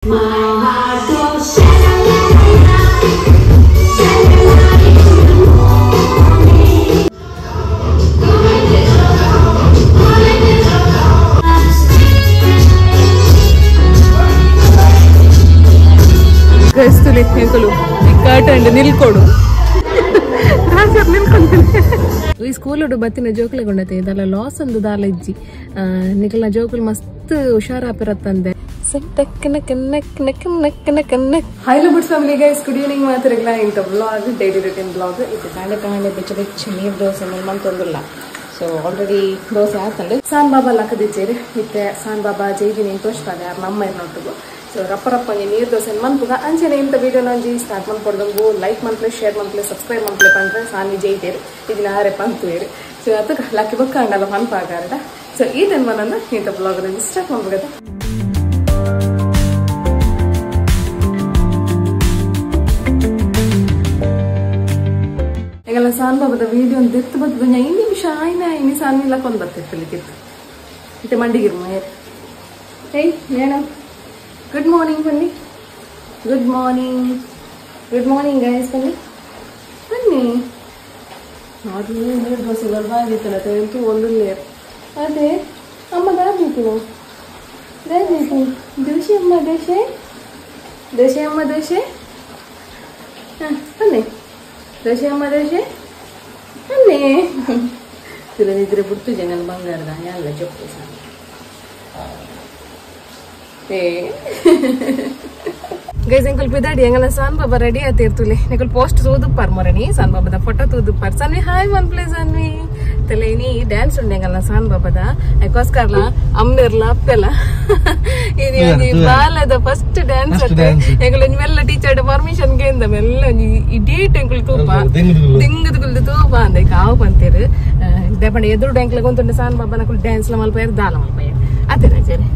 My heart goes sha-la-la-la, sha-la-la in the morning. ಗಸ್ತುಲಿ ಎಂಕುಲು curtain ನಿಲ್ಕೊಡು Roger ನಿಲ್ಕೊಂತೀನಿ. ಈ school ಬತ್ತಿನ ಜೋಕುಲೆ ಗೊಂಡತೆ ಇದಲ್ಲ ಲಾಸ್ ಅಂದು ದಾಲ ಇಜ್ಜಿ ನಿಕಲ್ನ ಜೋಕುಲು ಮಸ್ತ್ ಹುಷಾರಾಪಿರತ್ತಂದೆ. Hi Lubut family guys, good evening ಮಾತಾಡಲ್ಲ ಇಂಥ ಬ್ಲಾಗ್ ಡೈಲಿ ರುಟೀನ್ ಬ್ಲಾಗ್ ಇದು ಕಾಂಡೆ ಕಾಂಡೆ ಬೆಚ್ಚ ಬೆಚ್ಚ ನೀರು ದೋಸೆ ಮಂತೊಂದುಲ್ಲ. ಸೊ ಆಲ್ರೆಡಿ ದೋಸೆ ಆತಂಡೆ ಸಾನ್ ಬಾಬಾ ಲಕ್ಕದಿಚ್ಚೇರಿ ಇತ್ತೆ ಸಾನ್ ಬಾಬಾ ಜೈದಿನಿ ತೋಚ್ತಾರೆ ಯಾರು ನಮ್ಮ ಇರ್ನೊಟ್ಟಿಗೂ. ಸೊ ರಪ್ಪ ರಪ್ಪಂಗೆ ನೀರು ದೋಸೆ ಮನ್ಪುಗ ಅಂಚನೆ ಇಂಥ ವೀಡಿಯೋ ಒಂಜಿ ಸ್ಟಾರ್ಟ್ ಮನ್ಪೊಡ್ದಂಗು ಲೈಕ್ ಮನ್ಪ್ಲೆ ಶೇರ್ ಮನ್ಪ್ಲೆ ಸಬ್ಸ್ಕ್ರೈಬ್ ಮನ್ಪ್ಲೆ ಪಂಡ್ರೆ ಸಾನ್ವಿ ಜೈತೇರು ಇದನ್ನ ಆರೆ ಪಂತುವೇರು. ಸೊ ಅದಕ್ಕೆ ಲಕ್ಕಿ ಬೊಕ್ಕ ಅಂಡಲ್ಲ ಪನ್ಪಾಗಾರಡ. ಸೊ ಈ ಮನನ್ನ ಇಂಥ ಬ್ಲಾಗ್ ಸ್ಟಾರ್ಟ್ ಮನ್ಪುಗದ. ಎಂಗಲ ಸಾನ್ ಬಾಬದ ವೀಡಿಯೋ ದೆತ್ತು ಬತ್ತದ 5 ನಿಮಿಷ ಆಯ್ನ ಇನಿ ಸಾನ್ವಿ ಲಕ್ಕೊಂದು ಬತ್ತಿತ್ತು ಇತ್ತೆ ಮಂಡಿಗಿರು ಮಯರ್. ಏಯ್ ನೇಣ ಗುಡ್ ಮಾರ್ನಿಂಗ್ ಬನ್ನಿ. Good morning, good morning guys ಬನ್ನಿ ಬನ್ನಿ. ಅದು ನೀರು ದೋಸೆ ಬರ್ಬಾಗಿತ್ತಲ್ಲ ಅಂತೂ ಒಂದು ಲೇರ್ ಅದೇ ಅಮ್ಮ ದಾದೀತು ದಾದೀತು ದೋಸೆ ಅಮ್ಮ ದೋಸೆ ದೋಸೆ ಅಮ್ಮ ದೋಸೆ ಹಾಂ ಬನ್ನಿ ದೋಸೆ ಅಮ್ಮ ದೋಸೆ ಬನ್ನಿ. ತಿಳದಿದ್ರೆ ಬಿಡ್ತು ಜನ ಬಂಗಾರದ ಎಲ್ಲ ಚೊಪ್ಪು ಸಾಕು. ಗೈಸ್ ಎಂಕುಲ್ ಪಿದಾಡಿ ಎಂಗಲ ಸಾನ್ ಬಾಬಾ ರೆಡಿ ಆತಿರ್ತುಲೆ ನಿಕುಲ್ ಪೋಸ್ಟ್ ತೂದುಪ್ಪಾರ್ ಮೊರಣಿ ಸಾನ್ ಬಾಬಾದ ಫೋಟೋ ತೂದುಪ್ಪಾರ್. ಸಾನ್ವಿ ಹಾಯ್ ಒನ್ ಪ್ಲೇ ಸಾನ್ವಿ ತಲೆ ಇನಿ ಡ್ಯಾನ್ಸ್ ಉಂಡೆ ಎಂಗಲ ಸಾನ್ ಬಾಬಾದ ಅದಕ್ಕೋಸ್ಕರಲ ಅಮ್ಮಿರ್ಲ ಅಪ್ಪೆಲ್ಲ ಇದು ಬಾಲದ ಫಸ್ಟ್ ಡ್ಯಾನ್ಸ್ ಅತ್ತೆ. ಎಂಕುಲ್ ಮೆಲ್ಲ ಟೀಚರ್ ಪರ್ಮಿಷನ್ ಕೇಂದ ಮೆಲ್ಲ ಇಡೀಟ್ ಎಂಕುಲ್ ತೂಪ ದಿಂಗದ ತೂಪ ಅಂದ ಕಾವು ಬಂತೀರು ದೇಪಂಡ ಎದುರು ಡ್ಯಾಂಕ್ಲ ಗೊಂತುಂಡೆ ಸಾನ್ ಬಾಬಾ ನಕುಲ್ ಡ್ಯಾನ್ಸ್ ಲ ಮಲ್ಪಯರ್ ದಾಲ ಮಲ್ಪಯರ್ ಅತ್ತೆ ರಾಜರೇ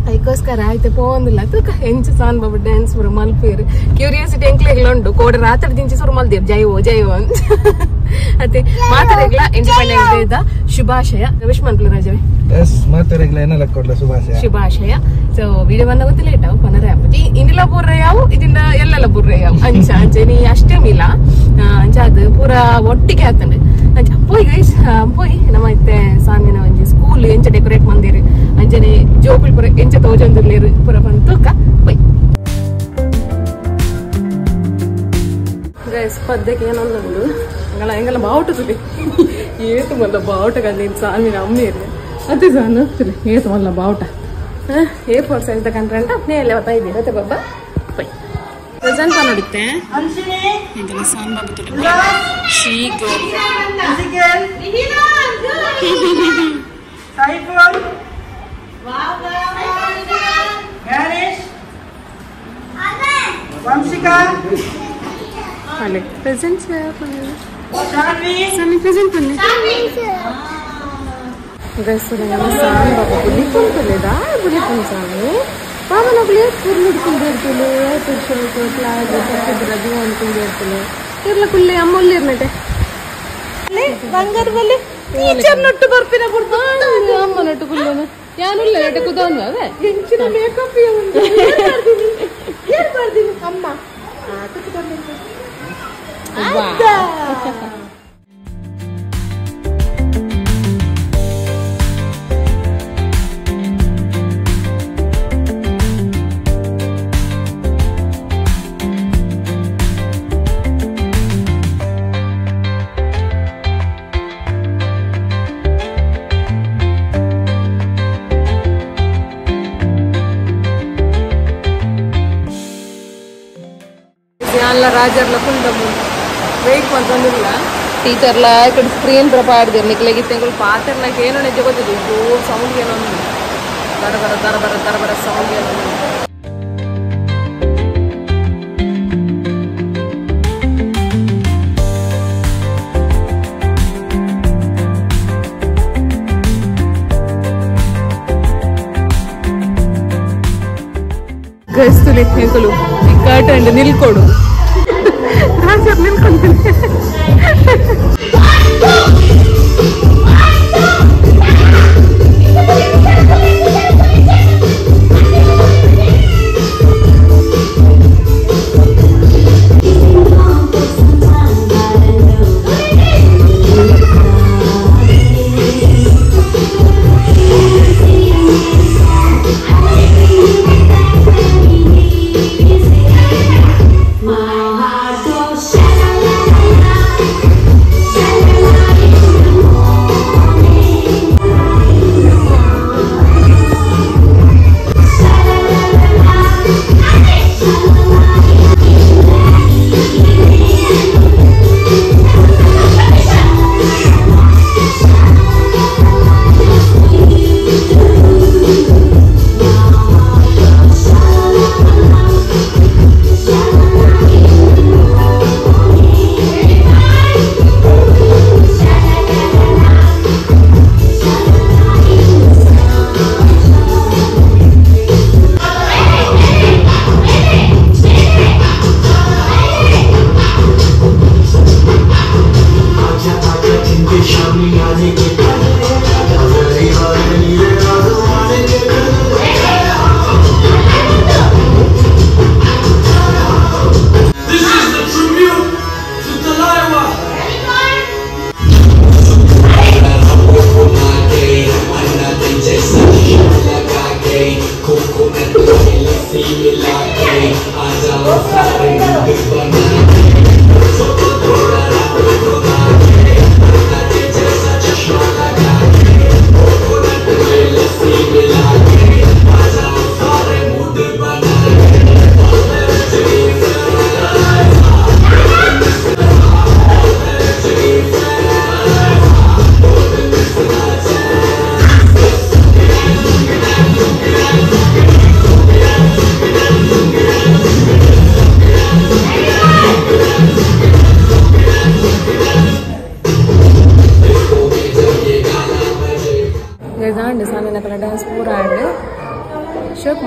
ಅದಕ್ಕೋಸ್ಕರ ಆಯ್ತು ಪೋಂದಿಲ್ಲ ತೂಕ ಹೆಂಚು ಸಾನ್ ಬಾಬಾ ಡ್ಯಾನ್ಸ್ ಪೂರ ಮಲ್ಪೇರು ಕ್ಯೂರಿಯಾಸಿಟಿ ಎಂಕ್ಲೆಗ್ಲ ಉಂಡು ಕೋಡೆ ರಾತ್ರಿ ದಿಂಚಿ ಸುರು ಮಲ್ದೇವ್ ಜೈವೋ ಜೈವೋ ಅಂತ ಅತ್ತೆ. ಮಾತಾಡಗ್ಲ ಇಂಡಿಪೆಂಡೆನ್ಸ್ ಡೇ the ಶುಭಾಶಯ ವಿಶ್ ಮನ್ಪ್ಲೆ ರಾಜವೇ. ಎಸ್ ಮಾತಾಡಗ್ಲ ಏನಲ್ಲ ಕೊಡ್ಲ ಶುಭಾಶಯ ಶುಭಾಶಯ. ಸೊ ವಿಡಿಯೋ ಬಂದ ಗೊತ್ತಿಲ್ಲ ಲೇಟ್ ಅವು ಪನರೆ ಅಪ್ಪಜಿ ಇನ್ನಿಲ್ಲ ಪೂರ ಯಾವು ಇದನ್ನ ಎಲ್ಲೆಲ್ಲ ಪೂರ ಯಾವು ಅಂಚ ಅಂಚೆ ನೀ ಅಷ್ಟೇ ಮಿಲ್ಲ ಅಂಚ ಅದು ಪೂರ ಒಟ್ಟಿಗೆ ಆತಂಡೆ ಅಂಚ ಪೋಯ್ ಗೈಸ್ ಪೋಯ್ ನಮ್ಮ ಇತ್ತೆ ಸಾನ್ವಿನ ಒಂಜಿ ಸ್ಕೂಲ್ ಎಂಚ ಡೆಕೋರೇಟ್ ಮಂದಿರು ಅಂಚನೆ ಜೋಕುಲ್ ಪೂರ ಎಂಚ ತೋಜೊಂದುಲ್ಲೇರು ಪೂರ ಬಂದು ಪೋಯ್ ಗೈಸ್. ಪದ್ದಕ್ಕೆ ಏನೊಂದುಂಡು ಎಂಗಲ ಎಂಗಲ ಬಾವುಟ ತುಲಿ ಏತು ಮಲ್ಲ ಬಾವುಟ ಕಂದಿನ ಸಾನ್ವಿನ ಅಮ್ಮೇರು ಅದೇ ಸಾನು ತುಲಿ ಏತು ಮಲ್ಲ ಬಾವುಟ ಎ ಫೋರ್ ಸೈಜ್ ತಕೊಂಡ್ರೆ ಅಂತ ನೇಲೆ ಬತ್ತಾ ಅತ್ತೆ ಬಾಬಾ ಪೋಯ್ ಪ್ರೆಸೆಂಟ್ ನೋಡುತ್ತೆ ಎಂಗಲ ಸಾನ್ ಬಾಬು ತುಲಿ she girl Saiful Ganesh Vamshika ಅಲೆ ಪ್ರೆಸೆಂಟ್ ಶಾನ್ವಿ ಸಾನ್ವಿ ಪ್ರೆಸೆಂಟ್ ಬನ್ನಿ ಗೈಸ್ ಸಾನ್ ಬಾಬಾ ಬುಲಿಪುನ್ ಪಲ್ಲೆದಾ ಬುಲಿಪುನ್ ಸಾನು ಬಾಬಾ ನಕುಲು ಪುರ್ಲು ಹಿಡ್ಕೊಂಡು ಇರ್ತಲೆ ಫ್ಲಾಗ್ ಪಕ್ಕದ ಅನ್ಕೊಂಡು ಇರ್ತಲೆ ಇರ್ಲ ಕುಲ್ಲೆ ಅಮ್ಮ ಉಲ್ಲಿರ್ನಟೆ ಬಂಗಾರ ಬಲ್ಲಿ ಟೀಚರ್ ನಟ್ಟು ಬರ್ಪಿನ ಬಿಡ್ತು ಅಮ್ಮ ನಟ್ಟು ಕುಲ್ಲೇನು ಯಾನುಲ್ಲ ನಟೆ ಕುದವನು ಅವೇ ಹೆಂಚಿನ ಮೇಕಪ್ ಏನ್ ಬರ್ತೀನಿ ಅಮ್ಮ ಎಲ್ಲ ರಾಜರ್ಲ ಕುಂಡಮು ವೆಯ್ಟ್ ಮಾಡ್ಕೊಂಡಿಲ್ಲ ಟೀಚರ್ಲ ಈ ಕಡೆ ಸ್ಕ್ರೀನ್ ಪೂರ ಪಾಡ್ದಿರ್ ನಿಕ್ಲೆಗಿತ್ತೆ ಪಾತ್ರನಾಗ ಏನೋ ನಿಜ ಗೊತ್ತಿದ್ದು ಜೋರ್ ಸೌಂಡ್ ಏನೋ ದರ ಬರ ದರ ಬರ ದರ ಬರ ಸೌಂಡ್ ಏನೋ. ಗಸ್ತುಲಿ ಎಂಕುಲು ಈ ಕರ್ಟನ್ ನಿಲ್ಕೊಡು ರಾಜರ್ ನಿಲ್ಕೊಂತೀನಿ. 1, 2, 3,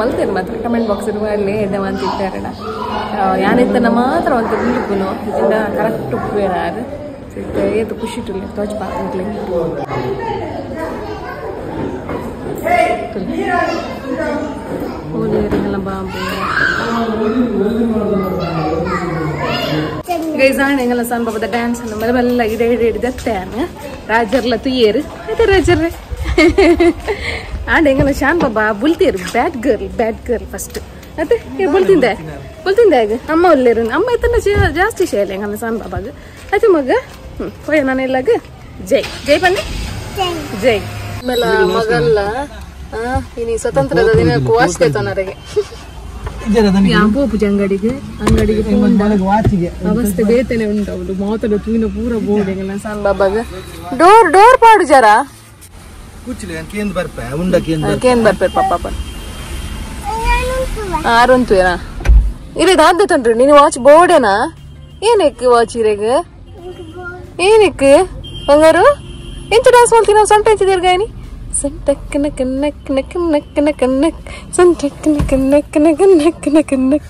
ಮಲ್ತೇನೆ ಮಾತ್ರ ಕಮೆಂಟ್ ಬಾಕ್ಸ್ ಅಲ್ಲಿ ಎಡ್ಡೆ ಅಂತಿಟ್ಟಾರಣ ಯಾನಿತ್ತನ ಮಾತ್ರ ಒಂದು ಗುಂಡುಪುನು ಇದರಿಂದ ಕರೆಕ್ಟ್ ಉಪ್ಪು ಏನಾರು ಏತು ಖುಷಿ ಟುಲ್ಲೆ ತೋಚ್ ಪಾ ಗೈಸ್ ಆಣೆ ಎಂಗಲ ಸಣ್ಣ ಬಾಬದ ಡ್ಯಾನ್ಸ್ ಅನ್ನು ಮೇಲೆ ಬೆಲ್ಲ ಇಡೆ ಇಡೆ ಹಿಡಿದತ್ತೆ ರಾಜರ್ಲ ತುಯ್ಯೇರು ಅದೇ ರಾಜರ್ರೆ ಆಂಡ್ ಎಂಗಲ ಶಾನ್ ಬಾಬಾ ಬುಲ್ತೀರು bad girl first ಅದೇ ಬುಲ್ತಿಂದೆ ಬುಲ್ತಿಂದೆ ಆಗ ಅಮ್ಮ ಒಲ್ಲೇರು ಅಮ್ಮ ಇತ್ತನ ಜಾಸ್ತಿ ಶೈಲಿ ಎಂಗಲ ಸಾನ್ ಬಾಬಾಗ ಆಯ್ತು ಮಗ ಹೋಯ್ ನಾನೆಲ್ಲಾಗ ಜೈ ಜೈ ಬನ್ನಿ ಜೈ ಆಮೇಲೆ ಮಗಲ್ಲ ಇನಿ ಸ್ವತಂತ್ರದ ದಿನ ವಾಚ್ತೈತನರಿಗೆ ಪೂಜೆ ಅಂಗಡಿಗೆ ಅಂಗಡಿಗೆ ಅವಸ್ಥೆ ಬೇತನೆ ಉಂಟು ಅವಳು ಮಾತಡ ತೂಯಿನ ಪೂರ ಬೋರ್ಡ್ ಎಂಗಲ ಸಾನ್ ಬಾಬಾಗ ಡೋರ್ ಡೋರ್ ಪಾಡು ಜರ ಕೇಂದ್ರ ಬರ್ಪೆ ಪಾಪ ಆರುಂತು ಏನಾ ಇರೇ ದಾದ ತಂಡ್ರಿ ನೀನು ವಾಚ್ ಬೋರ್ಡೇನಾ ಏನಕ್ಕೆ ವಾಚ್ ಇರೇಗ ಏನಕ್ಕೆ ಬಂಗಾರು ಎಂತ ಡ್ಯಾನ್ಸ್ ಮಾಡ್ತೀನಿ ನಾವು ಸೊಂಟ ಎಂಚಿದ್ದೀರ್ಗಾಯನಿ ಸೊಂಟಕ್ಕ ನಕ್ಕ ನಕ್ ನಕ್ ನಕ್ ನಕ್ ನಕ್ ಸೊಂಟಕ್ಕ ನಕ್ ನಕ್ ನಕ್ ನಕ್ ನಕ್ ನಕ್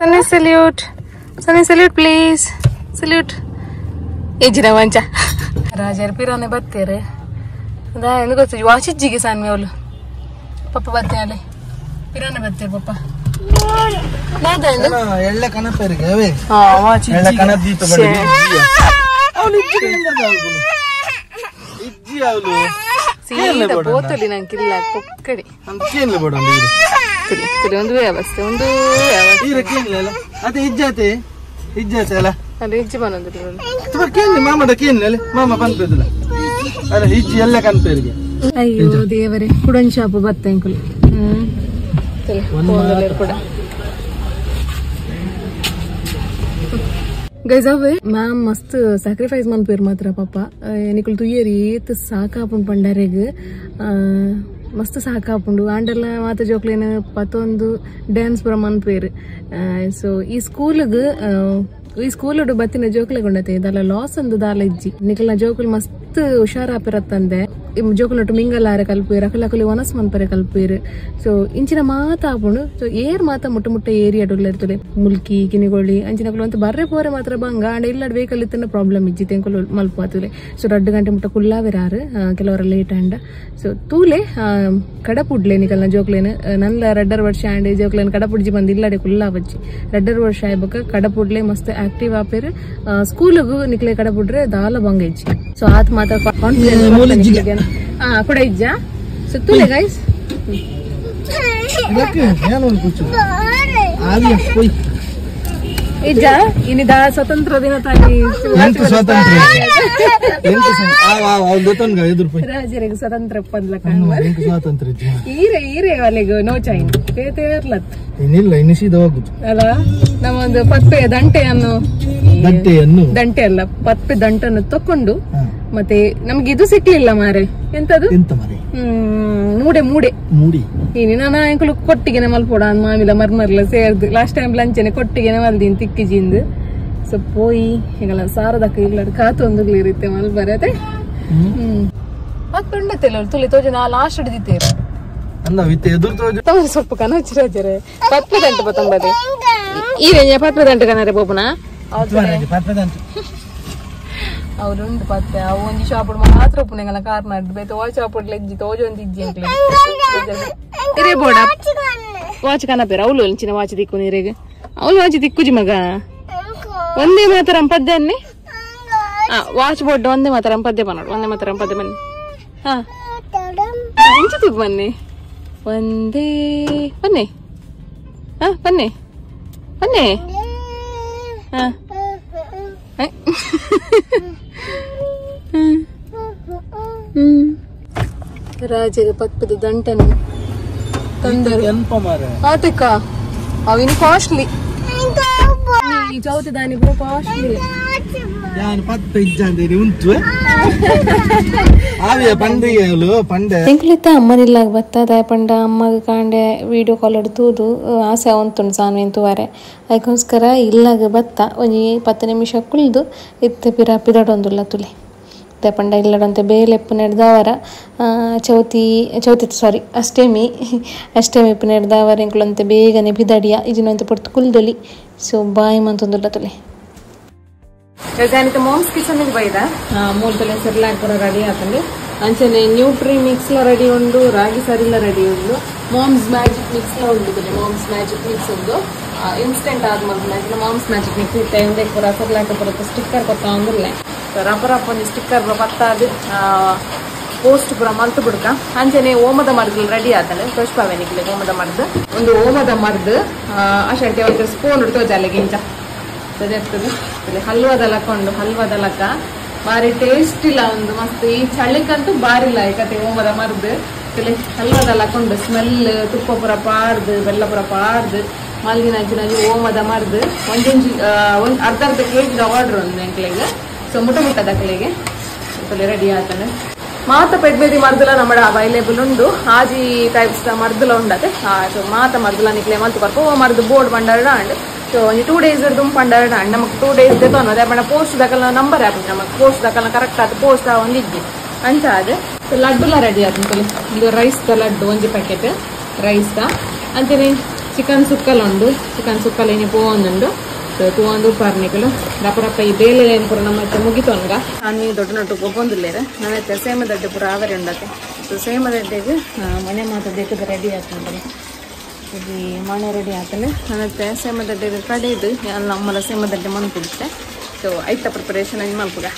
Sunny salute Sunny salute please salute ಏಜಿನ ವಂಚ ರಾಜರ್ ಪಿರಾನೆ ಬತ್ತೇರೆ ಅದಾ ಎಂದು ಗೊತ್ತು ವಾಚಿಜ್ಜಿಗೆ ಸಾನ್ಮೆ ಅವಳು ಪಪ್ಪ ಬತ್ತೆ ಅಲ್ಲಿ ಪಿರಾನೆ ಬತ್ತೇರು ಪಪ್ಪ ಎಳ್ಳೆ ಕನಪೇರಿಗೆ ಅವೇ ಎಳ್ಳೆ ಕನಪ ದೀಪ ಇಜ್ಜಿ ಅವಳು ಸೀದಾ ಪೋತಲಿ ನಂಗಿಲ್ಲ ಕೊಕ್ಕಡಿ ಕೇನ್ಲೆ ಬೋಡ ಒಂದು ವ್ಯವಸ್ಥೆ ಒಂದು ಈರ ಕೇನ್ಲೆ ಅಲ್ಲ ಅದೇ ಇಜ್ಜಾತೆ ಇಜ್ಜಾತೆ ಅಲ್ಲ ಅಲ್ಲ ಇಜ್ಜಿ ಬಂದೊಂದು ತುಂಬ ಕೇನ್ಲೆ ಮಾಮದ ಕೇನ್ಲೆ ಅಲ್ಲ ಮಾಮ ಪನ್ಪೇದಿಲ್ಲ ಅಲ್ಲ ಇಜ್ಜಿ ಎಲ್ಲ ಕನ್ಪೇರಿಗೆ ಅಯ್ಯೋ ದೇವರೇ ಕುಡನ್ ಶಾಪ್ ಬತ್ತೆ ಅಂಕುಲ್ ಕೂಡ ಗೈಸ್ ಅವೇ ಮ್ಯಾಮ್ ಮಸ್ತ್ ಸ್ಯಾಕ್ರಿಫೈಸ್ ಮನ್ಪೇರು ಮಾತ್ರ ಪಾಪ ನಿಕುಲ್ ತುಯ್ಯರಿ ಏತ್ ಸಾಕಾಪುಂಡು ಪಂಡರೆಗ್ ಮಸ್ತ್ ಸಾಕಾಪುಂಡು ಆಂಡಲ್ಲ ಮಾತ ಜೋಕ್ಲೇನ ಪತ್ತೊಂದು ಡ್ಯಾನ್ಸ್ ಪೂರ ಮನ್ಪೇರು ಸೊ ಈ ಸ್ಕೂಲ್ಗ್ ಈ ಸ್ಕೂಲ್ ಬತ್ತಿನ ಜೋಕ್ಲೆ ಗುಂಡತೆ ಇದಲ್ಲ ಲಾಸ್ ಅಂದು ದಾಲ ಇಜ್ಜಿ ನಿಕಲ್ನ ಜೋಕುಲ್ ಮಸ್ತ್ ಹುಷಾರಾಪಿರತ್ತಂದೆ ಜೋಕುಲ್ ನಟ್ಟು ಮಿಂಗಲಾರೆ ಕಲ್ಪೇರು ಅಕಲಕಲಿ ಒನಸ್ ಮನ್ಪರೆ ಕಲ್ಪೇರು ಸೊ ಇಂಚಿನ ಮಾತ ಆಪುಂಡು ಸೊ ಏರ್ ಮಾತ ಮುಟ್ಟ ಮುಟ್ಟ ಏರಿಯಾ ಇರ್ತದೆ ಮುಲ್ಕಿ ಕಿನಿಗೊಳ್ಳಿ ಅಂಚಿನಕುಲು ಅಂತ ಬರ್ರೆ ಪೋರೆ ಮಾತ್ರ ಬಂಗ ಅಂಡ್ ಇಲ್ಲ ವೆಹಿಕಲ್ ಇತ್ತನ ಪ್ರಾಬ್ಲಮ್ ಇಜ್ಜಿ ತೆಂಕುಲು ಮಲ್ಪಾತುಲೆ ಸೊ 2 ಗಂಟೆ ಮುಟ್ಟ ಕುಲ್ಲಾವಿರಾರು ಕೆಲವರ late and so ತೂಲೆ ಕಡಪುಡ್ಲೆ ನಿಕಲ್ನ ಜೋಕ್ಲೇನು ನಲ್ಲ 2.5 ವರ್ಷ ಅಂಡ್ ಜೋಕ್ಲೇನು ಕಡಪುಡ್ಜಿ ಬಂದು ಇಲ್ಲಡೆ ಕುಲ್ಲಾ ಬಚ್ಚಿ 2.5 ವರ್ಷ ಆಯ್ಬಕ ಕಡಪುಡ್ಲೆ ಮಸ್ತ್ ಆಕ್ಟಿವ್ ಆಪೇರು ಸ್ಕೂಲ್ಗೂ ನಿಕ್ಲೆ ಕಡಪುಡ್ರೆ ದಾಲ ಬಂಗ ಇಜ್ಜಿ ಸೊ ಆತ್ ಮಾತ್ರ ಕಾನ್ಫಿಡೆನ್ಸ್ ಕೂಡ ಇಜ್ಜಾ ಸೊ ತೂಲೆ ಗೈಸ್ ಇಜ್ಜಾ ಇನ್ನಿದ ಸ್ವತಂತ್ರ ದಿನ ತಾಯಿ ರಾಜರಿಗೆ ಸ್ವತಂತ್ರ ಈರೆ ಈರೆ ಅಲ್ಲಿಗೆ ನೋ ಚೈನ್ ಅಲ್ಲ ನಮ್ಮೊಂದು ಪತ್ಪೆಯ ದಂಟೆಯನ್ನು ದಂಟೆ ಅಲ್ಲ ಪತ್ಪೆ ದಂಟನ್ನು ತಕೊಂಡು ಮತ್ತೆ ನಮ್ಗೆ ಇದು ಸಿಕ್ಲಿಲ್ಲ ಮಾರೆ ಎಂತದು ಮೂಡೆ ಮೂಡೆ ಇನ್ನು ನಾನು ಅಂಕಲು ಕೊಟ್ಟಿಗೆನೆ ಮಲ್ಪೋಡ ಮಾಮಿಲ ಮರ್ಮರ್ಲ ಸೇರ್ದು ಲಾಸ್ಟ್ ಟೈಮ್ ಲಂಚನೆ ಕೊಟ್ಟಿಗೆನೆ ಮಲ್ದಿನ್ ತಿಕ್ಕಿಜಿಂದು ಸೊ ಪೋಯಿ ಹಿಂಗಲ್ಲ ಸಾರದಕ್ಕ ಇಲ್ಲ ಕಾತು ಒಂದು ಇರುತ್ತೆ ಮಲ್ಬರತೆ ಮತ್ತೆ ಉಂಡತ್ತೆ ತುಲಿ ತೋಜ ನಾ ಲಾಸ್ಟ್ ಹಿಡಿದಿತ್ತೇರು ಸ್ವಲ್ಪ ಕನಚಿರಾಜರೆ ಪತ್ಪೆ ದಂಟು ಪತ್ತೊಂಬದೆ ಈ ಪತ್ಪೆ ದಂಟು ಕನರೆ ಬೋಪುನ ಅವ್ರುಂಡು ಪತ್ತೆ ಅವು ಒಂಜಿ ಶಾಪ್ ಮಾತ್ರ ಉಪ್ಪುನೆಂಗಲ ಕಾರ್ ನಡ್ದು ಬೇತೆ ಓ ಶಾಪ್ ಇಜ್ಜಿ ತೋಜ ಒಂಜಿ ಇಜ್ಜಿ ಅಂಕ್ಲೆ ಇರೇ ಬೋಡ ವಾಚ್ ಕನಪೇರ ಅವಳು ಒಂಚಿನ ವಾಚ್ ದಿಕ್ಕು ನೀರಿಗೆ ಅವಳು ವಾಚ್ ದಿಕ್ಕುಜಿ ಮಗ ಒಂದೇ ಮಾತರ ಪದ್ಯ ಅನ್ನಿ ವಾಚ್ ಬೋರ್ಡ್ ಒಂದೇ ಮಾತರ ಪದ್ಯ ಬನ್ನೋಡು ಒಂದೇ ಮಾತರ ಪದ್ಯ ಬನ್ನಿ ಹಾ ಇಂಚು ಬನ್ನಿ ಒಂದೇ ಬನ್ನಿ ಹಾ ಬನ್ನಿ ಬನ್ನಿ ಹಾ ರಾಜರ ಪತ್ಪದ ದಂಟನ್ನು ತಂದರು ಆತಕ್ಕ ಅವಿನ ಕಾಸ್ಟ್ಲಿ ಈ ಚೌತಿ ದಾನಿ ಪೂರ ಕಾಸ್ಟ್ಲಿ ಎಂಕುಲಿತ್ತ ಅಮ್ಮನಿಲ್ಲಾಗ ಬತ್ತದ ಪಂಡ ಅಮ್ಮಗ ಕಾಂಡೆ ವೀಡಿಯೋ ಕಾಲ್ ತೂದು ಆಸೆ ಉಂಟು ಸಾನ್ವಿ ತೂವಾರೆ ಅದಕ್ಕೋಸ್ಕರ ಇಲ್ಲಾಗ ಬತ್ತ ಒಂಜಿ 10 ನಿಮಿಷ ಕುಲ್ದು ಇತ್ತೆ ಪಿರ ಪಿದಡೊಂದುಲ್ಲ ತುಲೆ ಪಂಡ ಇಲ್ಲಡಂತೆ ಬೇಲೆಪ್ಪು ನೆಡ್ದಾವರ ಚೌತಿ ಚೌತಿ ಸಾರಿ ಅಷ್ಟಮಿ ಅಷ್ಟಮಿ ಇಪ್ಪು ನೆಡ್ದಾವರ ಎಂಕುಲಂತೆ ಬೇಗನೆ ಬಿದಡಿಯ ಇಜಿನಂತೆ ಪೊರ್ತು ಕುಲ್ದೊಲಿ ಸೊ ಬಾಯ್ ಮಂತೊಂದುಲ್ಲ ತುಲೆ ಗಜಾನಿತ ಮಾಮ್ಸ್ ಕಿಚನ್ ಬೈದ ಮೂಲ ಸೆರ್ಲಾಕ್ ಪೂರ ರೆಡಿ ಆತಂಡು ಅಂಚನೆ ನ್ಯೂಟ್ರಿ ಮಿಕ್ಸ್ ಲ ರೆಡಿ ಉಂಡು ರಾಗಿ ಸರಿಲ ರೆಡಿ ಉಂಡು ಮಾಮ್ಸ್ ಮ್ಯಾಜಿಕ್ ಮಿಕ್ಸ್ ಲ ಉಂಡು ಮಾಮ್ಸ್ ಮ್ಯಾಜಿಕ್ ಮಿಕ್ಸ್ ಉಂಡು ಇನ್ಸ್ಟೆಂಟ್ ಆದ್ ಮಲ್ಪುನ ಮಾಮ್ಸ್ ಮ್ಯಾಜಿಕ್ ಮಿಕ್ಸ್ ಇತ್ತೆ ಉಂದೆ ಪೂರ ಸೆರ್ಲಾಕ್ ಪೂರ ಸ್ಟಿಕ್ಕರ್ ಕೊತ್ತ ಉಂದುಲ್ಲೆ ರಬ್ಬ ರಪ್ಪ ಒಂಜಿ ಸ್ಟಿಕ್ಕರ್ ಪತ್ತಾದ್ ಪೋಸ್ಟ್ ಪೂರ ಮಲ್ತು ಬುಡ್ಕ ಅಂಚನೆ ಓಮದ ಮರ್ದು ರೆಡಿ ಆತಂಡು ಪುಷ್ಪವೆನಿಕ್ಲೆ ಓಮದ ಮರ್ದು ಒಂದು ಓಮದ ಮರ್ದು ಅಶಂಟಿ ಒಂದು ಸ್ಪೂನ್ ತೋಜಾಲೆಗೆ ಇಂಚ ಸರಿ ಹಲ್ವಾದಲಕ್ಕ ಉಂಡು ಹಲ್ವಾದಲಕ್ಕ ಬಾರಿ ಟೇಸ್ಟ್ ಇಲ್ಲ ಒಂದು ಮಸ್ತ್ ಈ ಚಳಿಕಂತೂ ಬಾರಿ ಇಲ್ಲ ಕತೆ ಓಮದ ಮರ್ದು ಹಲ್ವಾದಲಕ್ಕ ಉಂಡು ಸ್ಮೆಲ್ ತುಪ್ಪ ಪೂರ ಪಾಡ್ದು ಬೆಲ್ಲ ಪೂರ ಪಾಡ್ದು ಮಲ್ದಿನ ಅಂಚಿನ ಓಮದ ಮರ್ದು ಒಂಜೊಂಜಿ ಒಂದ್ ಅರ್ಧ ಅರ್ಧ ಕೆಜಿ ಆರ್ಡರ್ ಉಂಡು ಎಂಕ್ಲೆಗ್ ಸೊ ಮುಟ್ಟ ಮುಟ್ಟ ದಕ್ಲೆಗೆ ರೆಡಿ ಆತನೆ ಮಾತ ಪೆಡ್ಬೇದಿ ಮರ್ದುಲ ನಮ್ಮಡ ಅವೈಲೇಬಲ್ ಉಂಡು ಆಜಿ ಟೈಪ್ಸ್ ಮರ್ದುಲ ಉಂಡತೆ ಸೊ ಮಾತ ಮರ್ದುಲ ನಿಕ್ಲೆ ಮಲ್ತು ಬರ್ಪೋ ಮರ್ದು ಬೋರ್ಡ್ ಬಂಡಾರ ಅಂಡ್ ಸೊ ಒಂಜಿ 2 ಡೇಸ್ ದುಂಬು ಪಂಡಾರ ಅಂಡ್ ನಮಕ್ 2 ಡೇಸ್ ದೆತೊನು ಅದೇ ಪಂಡ ಪೋಸ್ಟ್ ದಕಲ್ನ ನಂಬರ್ ಆಪುಜಿ ನಮಕ್ ಪೋಸ್ಟ್ ದಕಲ್ನ ಕರೆಕ್ಟ್ ಆದ್ ಪೋಸ್ಟ್ ಒಂದಿಜ್ಜಿ ಅಂಚ ಆದ್ ಸೊ ಲಡ್ಡುಲ ರೆಡಿ ಆತುಂಡು ಉಂದು ರೈಸ್ ದ ಲಡ್ಡು ಒಂಜಿ ಪ್ಯಾಕೆಟ್ ರೈಸ್ ದ ಅಂಚನೆ ಚಿಕನ್ ಸುಕ್ಕಲ ಉಂಡು ಚಿಕನ್ ಸುಕ್ಕಲ ಇನಿ ಪೋವೊಂದುಂಡು ಸೊ ತೂವೊಂದು ಉಪ್ಪಾರ್ನಿಕುಲು ರಪ್ಪ ರಪ್ಪ ಈ ಬೇಲೆ ಪೂರ ನಮ್ಮ ಮುಗಿತೊನ್ಗ ಅನ್ವಿ ದೊಡ್ಡ ನೊಟ್ಟು ಗೊಬ್ಬೊಂದುಲ್ಲೇರು ನನ್ನತ್ತೆ ಸೇಮ ದಡ್ಡೆ ಪೂರ ಆವರೆ ಉಂಡತೆ ಸೊ ಸೇಮ ದಡ್ಡೆಗ್ ಮನೆ ಮಾತ ಬೇಕದ ರೆಡಿ ಆತುಂಡು ಈ ಮಣೆ ರೆಡಿ ಆತನೆ ನನ್ನತ್ತೆ ಸೇಮ ದಡ್ಡೆ ಕಡೆದು ನಮ್ಮಲ ಸೇಮ ದಡ್ಡೆ ಮನ್ಪುಡುತ್ತೆ ಸೊ ಐತ ಪ್ರಿಪರೇಷನ್ ಅಂಜ್ ಮನ್ಪುಗ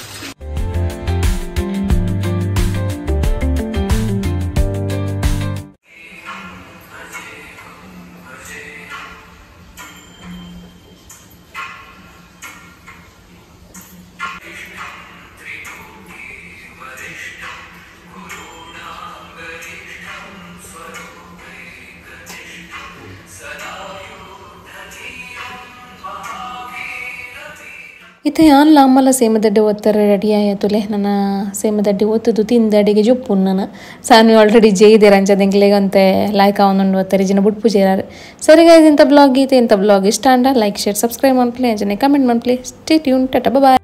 ಇತ್ತೆ ಯಾನ್ಲ ಅಮ್ಮಲ ಸೇಮದಡ್ಡೆ ಒತ್ತರ ರೆಡಿ ಆಯತುಲೆ ನನ್ನ ಸೇಮದಡ್ಡೆ ಒತ್ತುದು ತಿಂದ ಅಡಿಗೆ ಜೊಪ್ಪು ನನ್ನ ಸಾನ್ವಿ ಆಲ್ರೆಡಿ ಜೇಯ್ದೇರ ಅಂಚ ಲಾಯ್ಕ್ ಅವನುಂಡು ಒತ್ತಾರೆ ಜಿನ ಬುಟ್ಪು ಜೇರಾರು ಸರಿ ಗೈಸ್ ಇಂಥ ಬ್ಲಾಗ್ ಗೀತೆ ಇಂಥ ಬ್ಲಾಗ್ ಇಷ್ಟ ಅಂಡ ಲೈಕ್ ಶೇರ್ ಸಬ್ಸ್ಕ್ರೈಬ್ ಮನ್ಪ್ಲೆ ಅಂಚನೆ ಕಮೆಂಟ್ ಮನ್ಪ್ಲೆ ಸ್ಟೇ ಟ್ಯೂನ್ ಟಾಟಾ ಬಾಯ್.